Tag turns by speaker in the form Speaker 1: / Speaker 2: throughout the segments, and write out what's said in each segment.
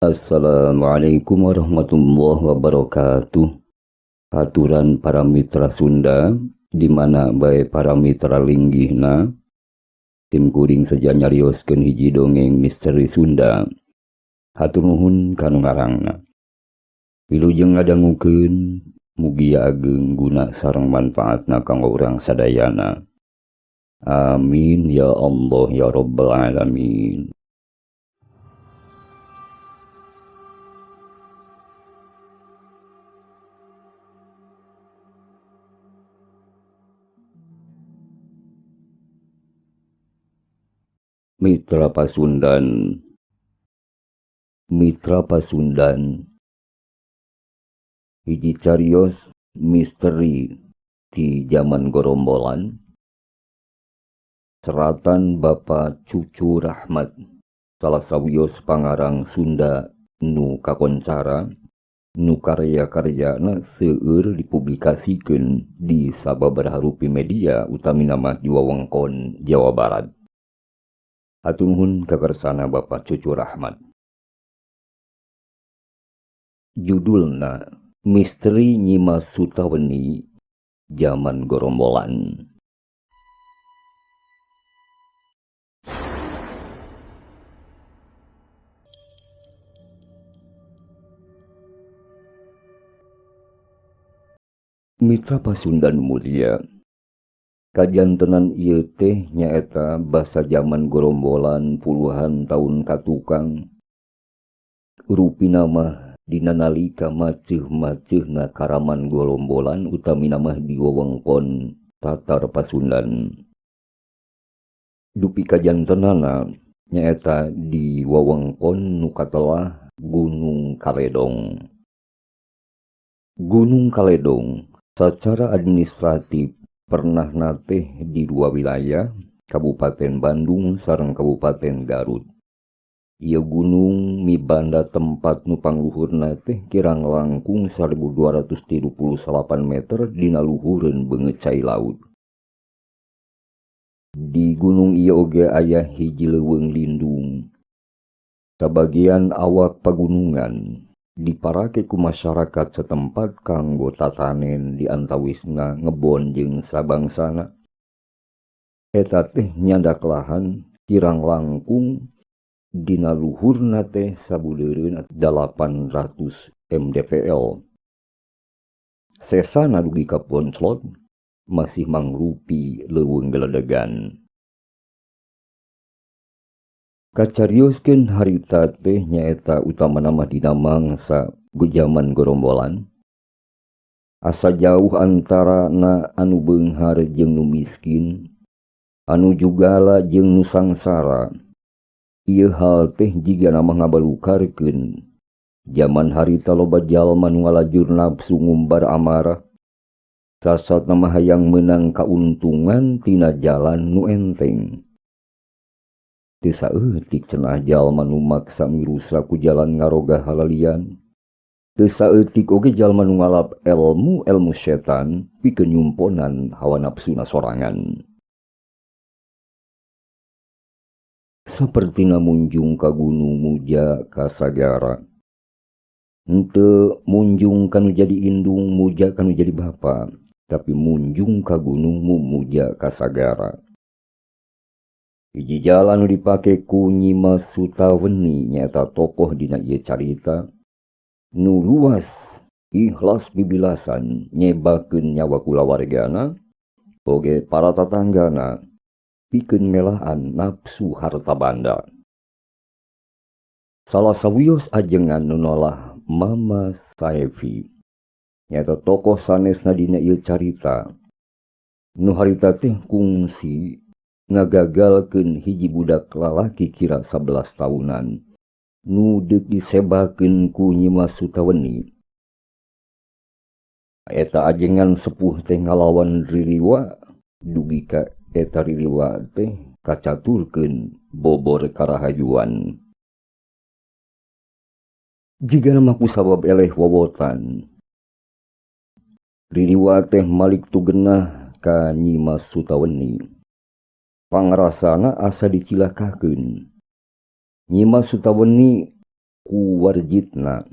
Speaker 1: Assalamualaikum warahmatullahi wabarakatuh. Aturan para mitra Sunda di mana bae para mitra linggihna tim kuring seja nyarioskeun hiji dongeng misteri Sunda. Hatur nuhun kanu ngarangna. Wilujeng ngadangukeun mugia ageng guna sareng manfaatna kanggo urang sadayana. Amin ya Allah ya Rabbal alamin. Mitra Pasundan, Mitra Pasundan, hiji carios misteri di zaman gorombolan, seratan Bapak Cucu Rahmat, salah sawios pangarang Sunda nu kakoncara, nu karya-karyana seueur dipublikasikeun di sababaraha rupi media utamina mah di wewengkon Jawa Barat. Hatur nuhun kakarsana Bapak Cucu Rahmat. Judulna Misteri Nyimas Sutaweni Zaman Gorombolan. Mitra Pasundan mulia, kajantenan ieu teh nyaeta basa zaman gorombolan puluhan tahun katukang. Rupina mah dina nalika maceuh-maceuhna karaman gorombolan utamina mah di wewengkon Tatar Pasundan. Dupi kajantenana nyaeta di wewengkon nu katelah Gunung Kaledong. Gunung Kaledong sacara administratif pernah nateh di dua wilayah, Kabupaten Bandung sareng Kabupaten Garut. Ieu gunung mibanda tempat nu pangluhurna teh kirang langkung 1238 meter dina luhureun beungeut cai laut. Di gunung ieu oge aya hiji leuweung lindung. Sabagian awak pagunungan diparake ku masyarakat setempat kanggo tatanen di antawisna ngebon jeung sabangsana. Eta teh nyandak lahan kirang langkung dina luhurna teh sabudeureun 800 mdpl. Sesana dugi ka Ponclot masih mangrupi leuweung geledegan. Kacarioskeun harita teh nyaeta utamana mah dina mangsa jaman gorombolan. Asa jauh antarana anu beunghar jeung nu miskin, anu jugala jeung nu sangsara. Ieu hal teh jigana mah ngabalukarkeun. Jaman harita loba jalma nu ngalajur nafsu ngumbar amarah. Sasatna mah hayang meunang kauntungan tina jalan nu enteng. Teu saeutik cenah jalma nu maksa mirusa ku jalan ngaroga halalian. Teu saeutik oge jalma nu ngalap elmu-elmu setan pikeun nyumponan hawa nafsuna sorangan. Sapertina munjung ka gunung muja ka sagara. Henteu munjung kanu jadi indung muja kanu jadi bapa, tapi munjung ka gunung mumuja ka sagara. Hiji jalan nu dipake ku Nyimas Sutaweni nyaeta tokoh dina ieu carita nu luas ikhlas bibilasan nyebakeun nyawa kulawargana oge para tatanggana pikeun melaan nafsu harta banda. Salah sawios ajengan nu nolah Mama Saevi nyaeta tokoh sanesna dina ieu carita nu harita teh kungsi ngagagalkeun hiji budak lalaki kira 11 tahunan nu deuk disebakeun ku Nyimas Sutaweni. Eta ajengan sepuh teh ngalawan ririwa dugi ka eta ririwa teh kacaturkeun bobor karahajuan. Jigana mah kusabab eleh wowotan. Ririwa teh malik tugenah ka Nyimas Sutaweni. Pangrasana asa dicilakakeun. Nyimas Sutaweni Ku warjitna.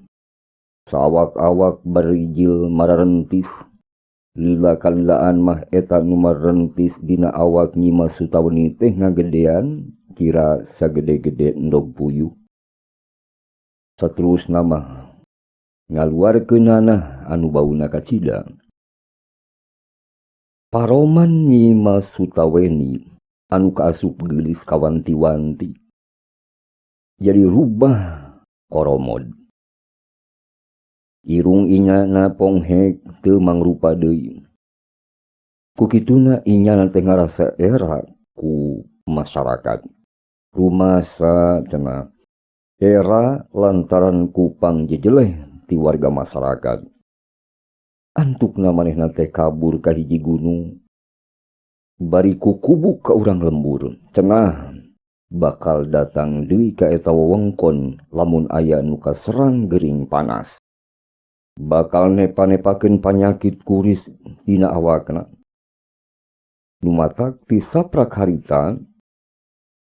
Speaker 1: Saawak-awak barijil mararentis. Lila kalilaan mah eta nu marentis dina awak Nyi Mas Sutaweni teh ngagedean kira sagede-gede endog puyuh. Saterusna mah ngaluarkeun nanah anu bauna kacida. Paroman Nyi Mas Sutaweni anu kaasup geulis kawanti-wanti jadi rubah koromod. Irung inyana ponghek teu mangrupa deui. Ku kituna inyana teh ngarasa era ku masyarakat. Rumasa cenah era lantaran ku pangjejeleh ti warga masyarakat. Antukna manehna teh kabur ka hiji gunung. Bari kukubuk ka urang lembur. Cenah bakal datang deui ka eta wewengkon lamun aya nu kaserang gering panas. Bakal nepa-nepakeun panyakit kuris dina awakna. Nu matak ti saprak harita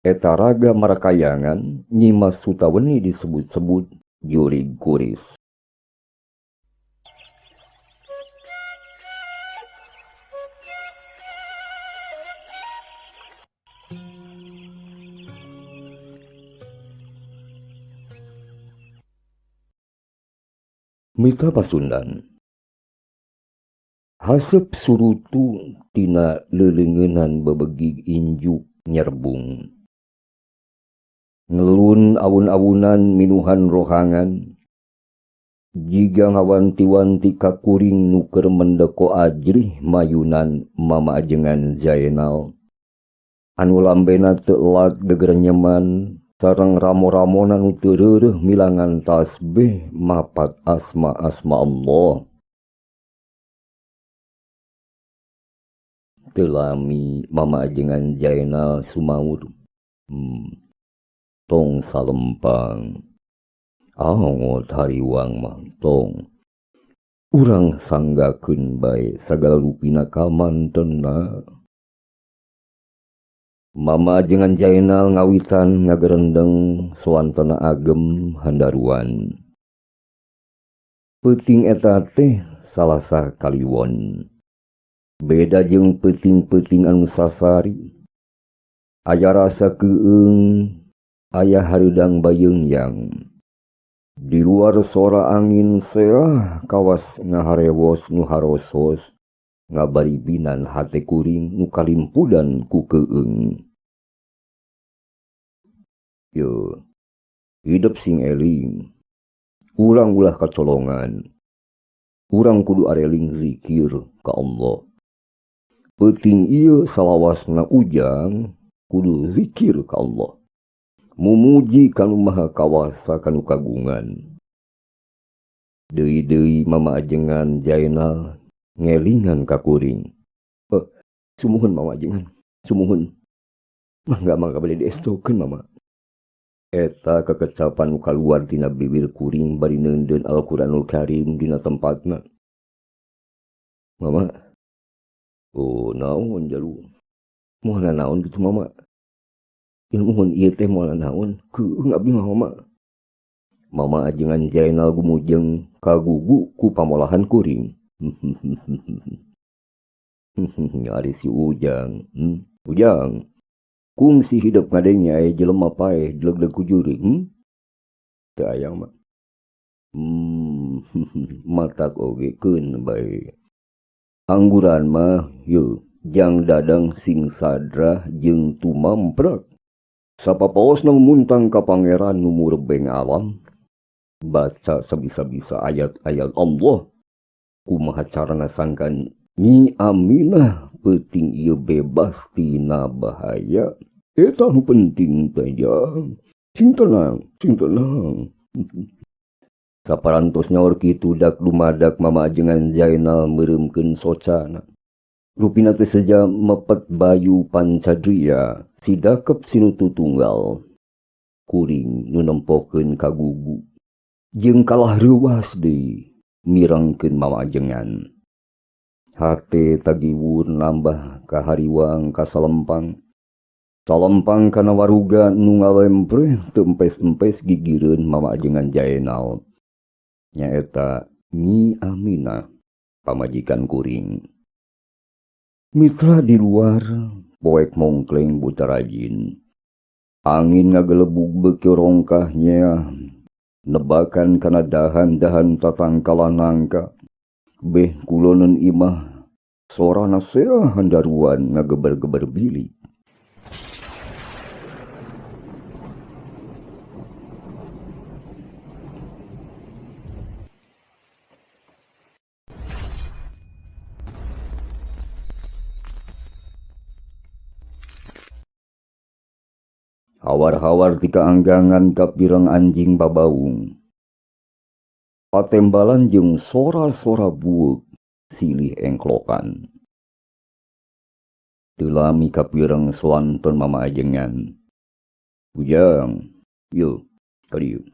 Speaker 1: eta raga marakayangan Nyi Mas Sutaweni disebut-sebut jurig kuris. Mitra Pasundan Haseup surutu tina leuleungeunnan bebegig injuk nyerbung. Ngelun awun-awunan minuhan rohangan. Jiga ngawanti-wanti ka kuring nu keur mendeko ajrih mayunan mama ajengan Zaenal. Anu lambena teu elat gegerenyeman sareng ramo-ramona nu teu reureuh milangan tasbih mapat asma-asma Allah. Teu lami mama ajengan Zaenal sumaur. Tong salempang. Angot hariwang mah tong. Urang sanggakeun bae sagala rupina kamantenna. Mama ajengan Zaenal ngawitan ngagerendeng soantena agem handaruan. Peuting eta teh Salasa Kaliwon. Beda jeung peuting-peuting anu sasari. Aya rasa keueung, aya hareudang bayeungyang. Di luar sora angin seah kawas ngaharewos nu harosos ngabaribinan hate kuring nu kalimpudan ku keueung. Yo, hidup sing eling. Urang ulah kacolongan. Urang kudu areling zikir ka Allah. Peuting ieu salawasna ujang kudu zikir ka Allah. Mumuji kanu maha kawasa kanu kagungan. Deui-deui mama ajengan Zaenal ngelingan ka kuring. Sumuhun mama ajengan, sumuhun. Mangga mangga bade diestokeun mama. Eta kekecapan nu kaluar tina bibir kuring bari neundeun Al-Qur'anul Karim dina tempatna. Mama, oh naon jalu? Moal naon kitu mama? Ilmuhun ieu teh moal naon? Keueung abdi mah mama. Mama ajengan Zaenal gumujeng kagugu ku pamolahan kuring. Ari si Ujang, Ujang. Kungsi hidup ngadengnya aya jelema paeh dilegleg ku jurig, Teu aya mah. Matak oge keun bae. Angguran mah yeuh jang dadang sing sadrah jeung tumamprak. Sapapaosna muntang ka pangeran nu murebeng alam. Baca sabisa-bisa ayat-ayat Allah. Kumaha carana sangkan Nyi Aminah peuting ieu bebas tina bahaya. Eta nu penting teh jang. Sing tenang, sing tenang. Saparantos nyaur kitu dak dumadak mama ajengan Zaenal meureumkeun socana. Rupina teh seja mepet bayu pancadria sidakep sinutu tunggal. Kuring nu nempokeun kagugu. Jeung kalah reuwas deui mirengkeun mama ajengan. Hate tagiwur nambah kahariwang kasalempang. Salempang kana waruga nu ngalempreh teu empes-empes gigireun Mama Ajengan Jaenal. Nyaeta Nyi Aminah, pamajikan kuring. Mitra di luar poek mongkleng buta rajin. Angin ngagelebug beuki rongkah nyeah, nebakan kana dahan-dahan tatangkalan nangka. Beh kuloneun imah, sorana seah handaruan ngageber-geber bilik. Hawar-hawar ti kaanggangan kapireng anjing babaung. Patembalan jeung sora-sora bueuk silih engklokan. Teu lami kapireng soanten Mama Ajengan. Ujang, yeuh, ka dieu.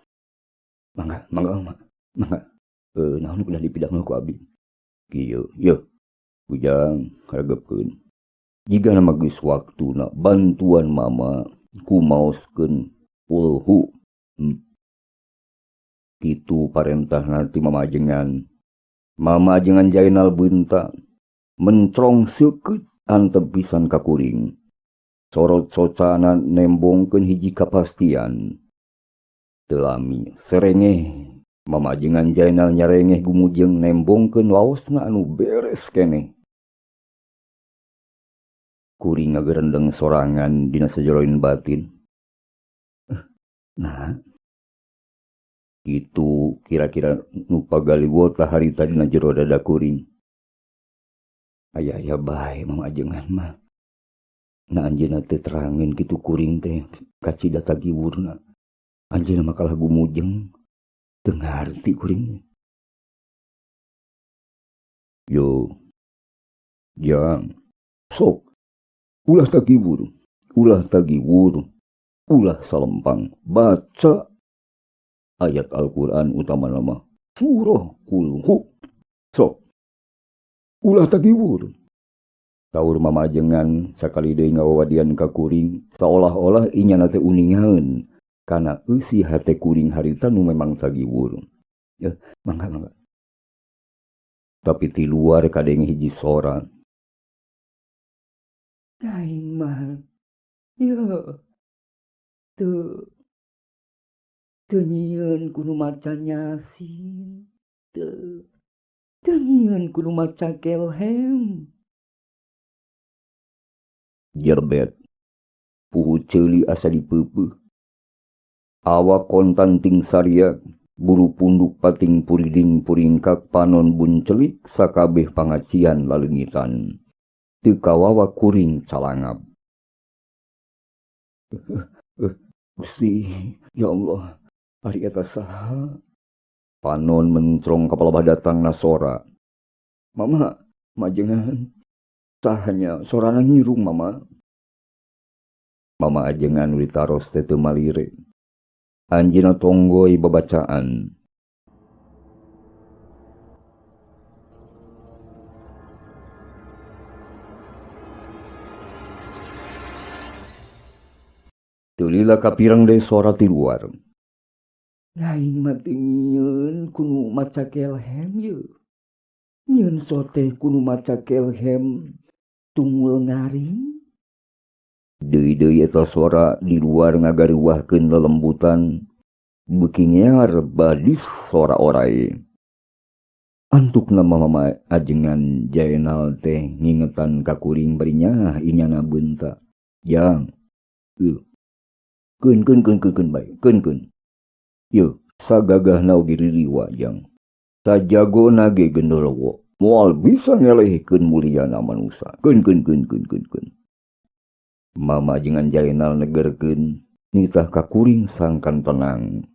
Speaker 1: Mangga, mangga mah, mangga. Naon kudu dipidangna ku abdi? Kieu, yeuh. Ujang, karegepkeun. Jigana mah geus waktuna bantuan mama kumaoskeun ulhu. Kitu parentahna ti Mama Ajengan. Mama Ajengan Jaenal beunta mentrong seukeut antep pisan ka kuring. Sorot socana nembongkeun hiji kapastian. Teu lami serengeh Mama Ajengan Jaenal nyarengeh gumujeng nembongkeun waosna anu beres keneh. Kuring ngagerendeng sorangan dina sajeroin batin. Nah, kitu kira-kira nu pagaliwot harita dina jero dada kuring. Aya-aya bae Mama Ajengan mah. Nah anjeunna teh terangeun kitu kuring teh kacida tagiwurna. Anjeunna mah kalah gumujeng. Teu ngarti kuring. Yo. Jang. Sok. Ulah tagiwur, ulah tagiwur, ulah salempang. Baca ayat Al-Quran utama nama surah Kulhu. Sok, ulah tagiwur. Saur Mama Ajengan sakali deui ngawawadian ka kuring, saolah-olah inyana teh uningaeun kana eusi hate kuring harita nu memang tagiwur. Ya, mangga mangga. Tapi ti luar kadenge hiji sora. Aing mah, yeuh, teu nyieun kudu maca Yasin, teu nyieun kudu maca Kelhem. Jerbet, puhu ceuli asa dipeupeuh. Awak kontan ting saria, buru punduk pating puriding puringkak panon buncelik sakabeh pangacian laleungitan. Teu kawawa kuring calangap. Gusti, ya Allah, ari eta saha? Panon mentrong ka palebah datangna sora. Mama, majengan. Sahanya sorana ngirung mama. Mama Ajengan nu ditaros teh teu malire. Anjeunna tonggoy babacaan. Teu lila kapireng deui sora ti luar. Aing mah teu nyieun kunu maca Kelhem yeuh. Nyieun sote kunu maca Kelhem tungul ngaring. Deui-deui eta sora di luar ngagaruahkeun lelembutan beuki ngear badis sora oray. Antukna Mama Ajengan Jaenal teh ngingetan ka kuring bari nyaah inyana beunta. Jang, keun keun keun keun keun bae, keun keun. Yeuh, sagagahna oge ririwa jang. Sajagona ge genderowo. Moal bisa ngelehkeun muliana manusa. Keun keun keun keun keun keun. Mama Ajengan Jaenal negerkeun nitah ka kuring sangkan tenang.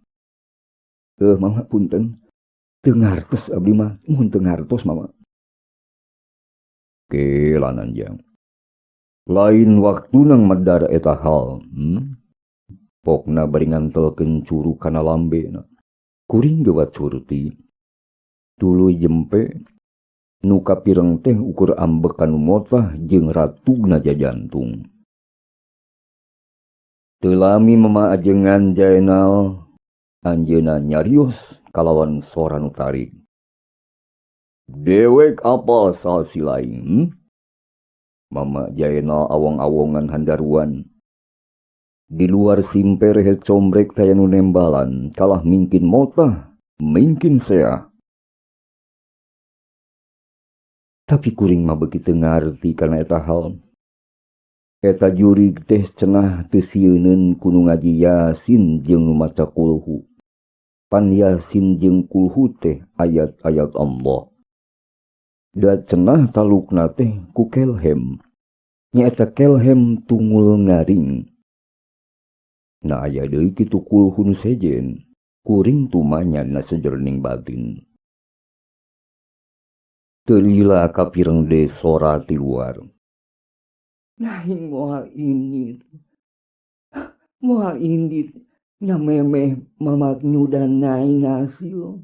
Speaker 1: Mama punten. Teu ngartos abdi mah, mun teu ngartos mama. Kelanan jang. Lain waktuna medar eta hal. Pokna bari ngantelkeun curu kana lambena. Kuring geuwat surti. Tuluy jempe nu kapireng teh ukur ambek kanu motah jeung ratugna jajantung. Teu lami Mama Ajengan Jaenal anjeunna nyarios kalawan sora nu tarik. Dewek apal saha silaing? Hmm? Mama Jaenal awong-awongan handaruan. Di luar simpe rehet combrek taya nu nembalan, kalah mingkin motah, mingkin seah. Tapi kuring mah beuki teu ngarti kana eta hal. Eta jurig teh cenah teu sieuneun ku nu ngaji Yasin jeung nu maca kulhu. Pan Yasin jeung kulhu teh ayat-ayat Allah. Da cenah talukna teh ku kelhem. Nyaeta kelhem tungul ngaring. Na aya deui kitu kulhu nu sejen, kuring tumanya na sajeroning batin. Teu lila kapireng deui sora ti luar. Aing moal indit. Moal indit nya memeh mamak nyudan aing hasil.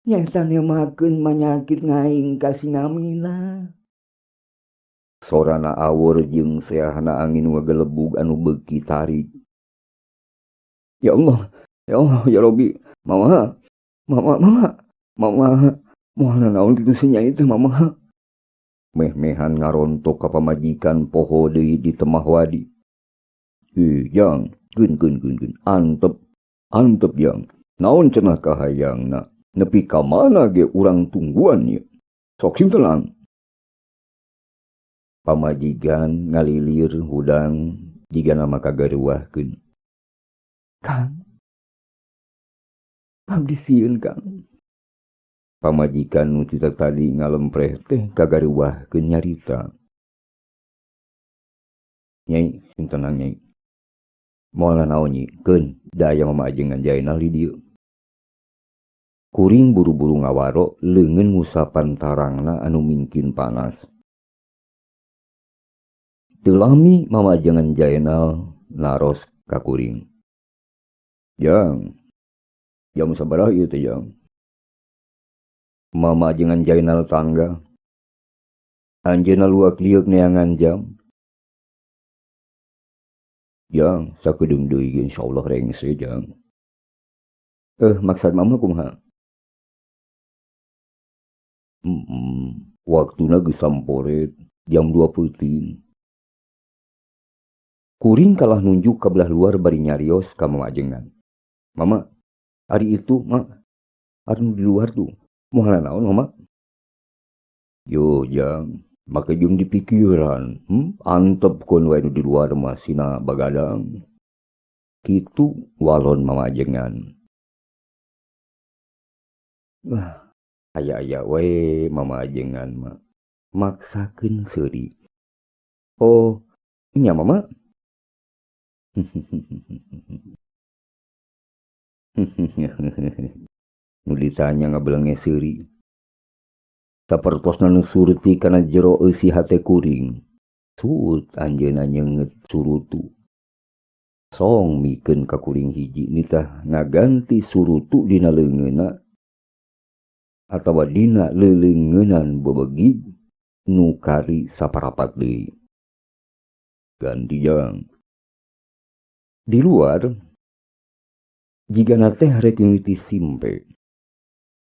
Speaker 1: Nyaeta nemakeun manyakit aing ka si Namina. Sorana awur jeung seahna angin ngagelebug anu beuki tarik. Ya Allah, ya Allah, ya Robbi, mama, mama, mama, mama, moal nanaon kitu si nyai teh mama. Meh-mehan ngarontok ka pamajikan poho deui di temah wadi. Ih, jang, keun keun keun keun, antep, antep jang. Naon cenah kahayangna, nepi ka mana ge urang tungguan ieu. Sok sing tenang. Pamajikan ngalilir hudang jigana mah kagaruahkeun. Kang, abdi sieun Kang. Pamajikan nu ti tadi ngalempreh teh kagaruahkeun nyarita. Nyai, sing tenang nyai. Moal nanaon nyi, keun da aya Mama Ajengan Jaenal di dieu. Kuring buru-buru ngawaro leungeun ngusapan tarangna anu mingkin panas. Teu lami Mama Ajengan Jaenal naros ka kuring. Jang, jam sabaraha ieu teh jang? Mama Ajengan Jaenal tangga. Anjeunna luak lieuk neangan jam. Jang, sakedeung deui ge insyaallah rengse jang. Maksud mama kumaha? Waktuna geus samporet jam 2 peuting. Kuring kalah nunjuk ka belah luar bari nyarios ka Mama Ajengan. Mama, ari itu, Ma, ari nu di luar tuh, moal naon Mama? Yo jang, make jeung dipikiran, antep keun wae nu di luar mah sina bagadang. Kitu walon Mama Ajengan. Wah, aya-aya wae Mama Ajengan mah maksakeun seuri. Oh, nya Mama. Nu ditanya ngabelenge seuri. Sapertosna nu surti kana jero eusi hate kuring. Suut anjeunna nyeungeut surutu. Song mikeun ka kuring hiji nitah ngaganti surutu dina leungeunna atawa dina leleungeunan bebegig nu kari saparapat deui. Ganti jang. Di luar jigana teh rek mimiti simpe.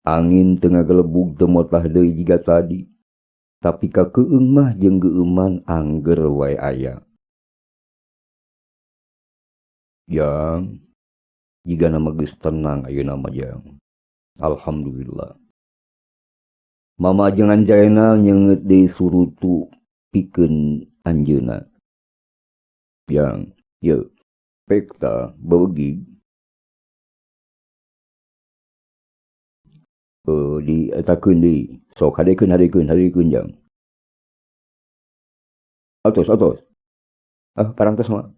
Speaker 1: Angin teu ngagelebug teu motah deui jiga tadi. Tapi kakeung mah jeung geueuman angger wae aya. Jang, jigana mah geus tenang ayeuna mah jang. Alhamdulillah. Mama Ajengan Jaenal nyeungeut deui surutu pikeun anjeunna. Jang, yeuh, pekta bebegig. Di etakeun deui. Sok hadekeun hadekeun hadekeun jang. Atos atos. Ah, parangtos mah.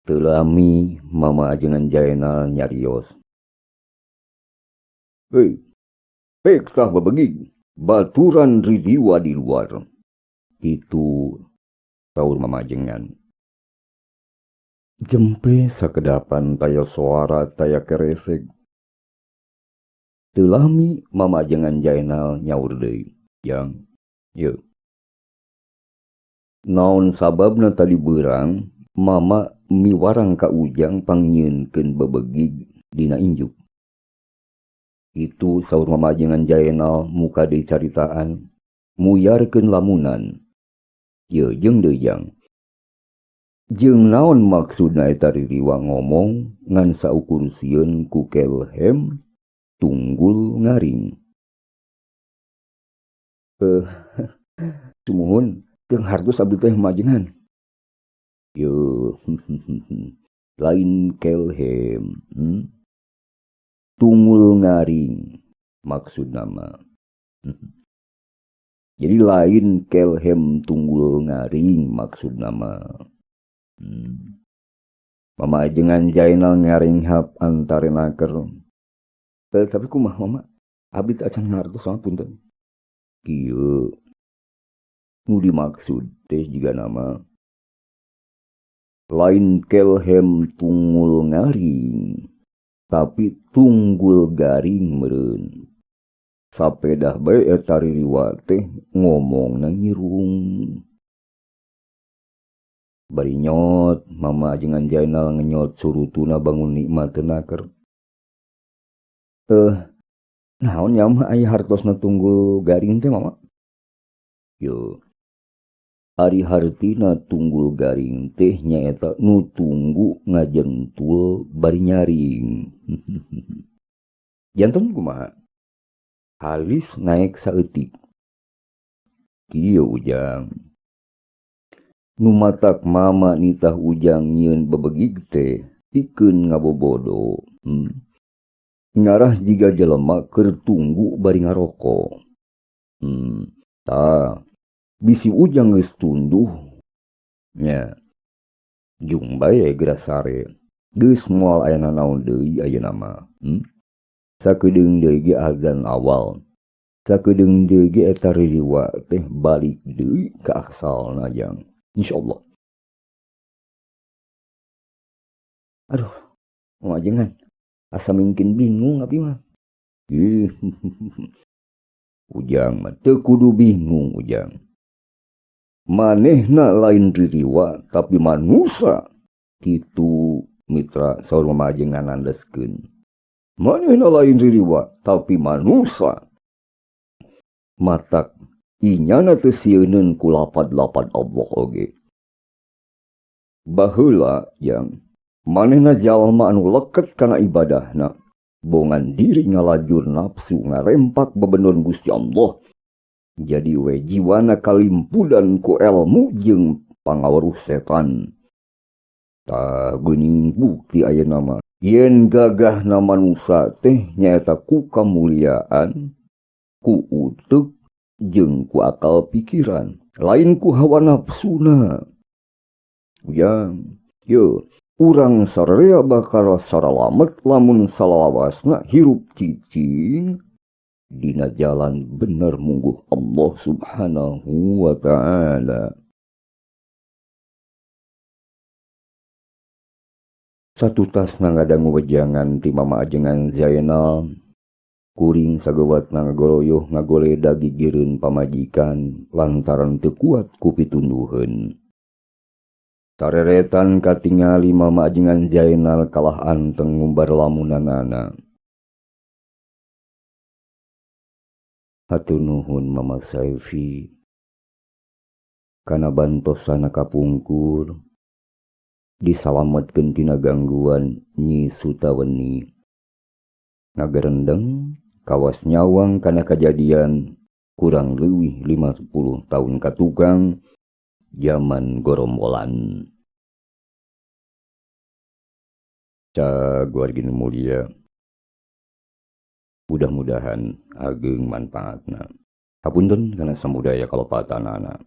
Speaker 1: Teu lami Mama Ajengan Jaenal nyarios. Hei, pektah bebegig, baturan ridiwa di luar. Kitu saur Mama Ajengan. Jempe sakedapan taya suara taya keresek. Teu lami Mama Ajengan Jaenal nyaur deui. Jang, yeuh. Naon sababna tadi beurang mama miwarang ka Ujang pangnyieunkeun bebegig dina injuk. Kitu saur Mama Ajengan Jaenal muka deui caritaan muyarkeun lamunan. Yeuh jeung deui Jang. Jeung naon maksudna eta ririwa ngomong ngan saukur sieun ku kelhem tunggul ngaring. Sumuhun teu hartos abdi teh majengan. Yeuh, lain kelhem, Tunggul ngaring maksudna mah. Jadi lain kelhem tunggul ngaring maksudna mah. Mama Ajengan Jaenal ngaringhap antara naker. Tapi kumaha Mama? Abdi teh acan ngartos sama punten. Kieu nu dimaksud teh jiga nama lain kelhem tunggul ngaring tapi tunggul garing meureun. Sapedah bae eta ririwa teh ngomongna nyirung. Bari nyot Mama Ajengan Jaenal ngenyot surutuna bangun nikmat teu naker. Naon nya mah aya hartosna tunggul garing teh Mama? Yo. Ari hartina tunggul garing teh nyaeta nu tunggu ngajentul bari nyaring. Janten kumaha? Halis naek saeutik. Kieu Ujang. Nu matak mama nitah Ujang nyieun bebegig teh pikeun ngabobodo. Ngarah jiga jelema keur tunggu bari ngaroko. Tah bisi Ujang geus tunduh nya. Jung bae geura sare. Geus moal aya nanaon deui ayeuna mah. Sakedeung deui ge azan awal. Sakedeung deui ge eta ririwa teh balik deui ka asalna Jang. Insyaallah. Aduh, majengan. Asa mingkin bingung abdi mah. Ih. Ujang mah teu kudu bingung Ujang. Manehna lain ririwa tapi manusa. Kitu mitra saur Mama Ajengan nandeskeun. Manehna lain ririwa tapi manusa. Matak inyana teu sieuneun ku lapad-lapad Allah oge. Baheula yang manehna jalma anu leket kana ibadahna, bongan diri ngalajur nafsu ngarempak bebenon Gusti Allah. Jadi we jiwana kalimpudan ku elmu jeung pangaweruh setan. Tah geuning bukti ayeuna mah yen gagahna manusa teh nyaeta ku kamuliaan, ku uteuk jeung ku akal pikiran, lain ku hawa nafsuna. Ujang, ye urang sararea bakal saralamet lamun salawasna hirup cicing dina jalan bener mungguh Allah Subhanahu wa ta'ala. Satutasna ngadangu wejangan ti Mama Ajengan Zaenal, kuring sagewatna ngagoroyoh ngagoleda gigireun pamajikan lantaran teu kuat ku pitunduheun. Sareretan katingali Mama Ajengan Zaenal kalah anteng ngumbar lamunanana. Hatur nuhun Mama Saifi kana bantosana kapungkur disalametkeun tina gangguan Nyi Sutaweni. Ngagerendeng kawas nyawang kana kajadian kurang leuwih 50 tahun katukang zaman gorombolan. Cag wargi nu mulia, mudah-mudahan ageng manfaatna. Hapunten kana samudaya kalepatanana.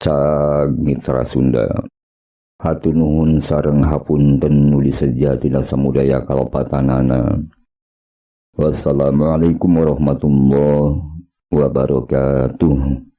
Speaker 1: Cag Mitra Sunda, hatur nuhun sareng hapunten nu diseja tina samudaya kalepatanana. Wassalamualaikum warahmatullahi wabarakatuh.